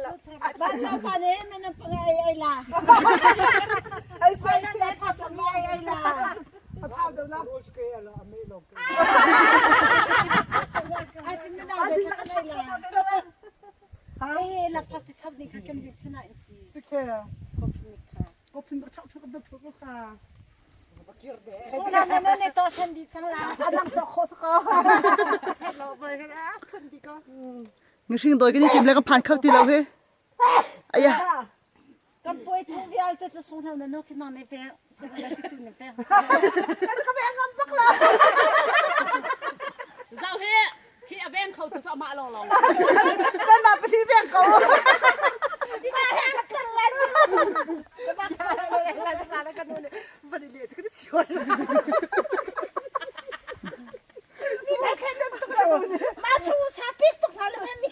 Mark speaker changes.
Speaker 1: Ba pa ne man pa ai ai la.
Speaker 2: Ai sai sai pa sa mi ai ai la. A thau do la.
Speaker 1: Ai sim na da de ka ai la. Ai la pa ti sab ni kha kan de sina in ti.
Speaker 2: Sikhe.
Speaker 1: Coffee kha.
Speaker 2: Coffee ba chak chak ba phu ka.
Speaker 1: Suna na na ne to shan di chang la.
Speaker 2: Anang chok kho sa ko. Lo bai ka a phun di ko.
Speaker 3: Ngahring dawi kan i tim le kan phan kho ti lo hi. Aya.
Speaker 1: Kan poi chung vialte cu sung hna na no khi nang ne ve. Sung na ti tu ne ve.
Speaker 2: Kan ka ve ngam bak la.
Speaker 4: Zau hi khi a veng kho tu cu amah long long.
Speaker 2: Kan ma pati veng ko.
Speaker 1: Ti ma he ka tan lai.
Speaker 2: Ka ba ka la la la ka nu ne. Bani le ka chiwa.
Speaker 1: Ni ma khe tan tuk la. Ma chu sa pik tuk na le mi.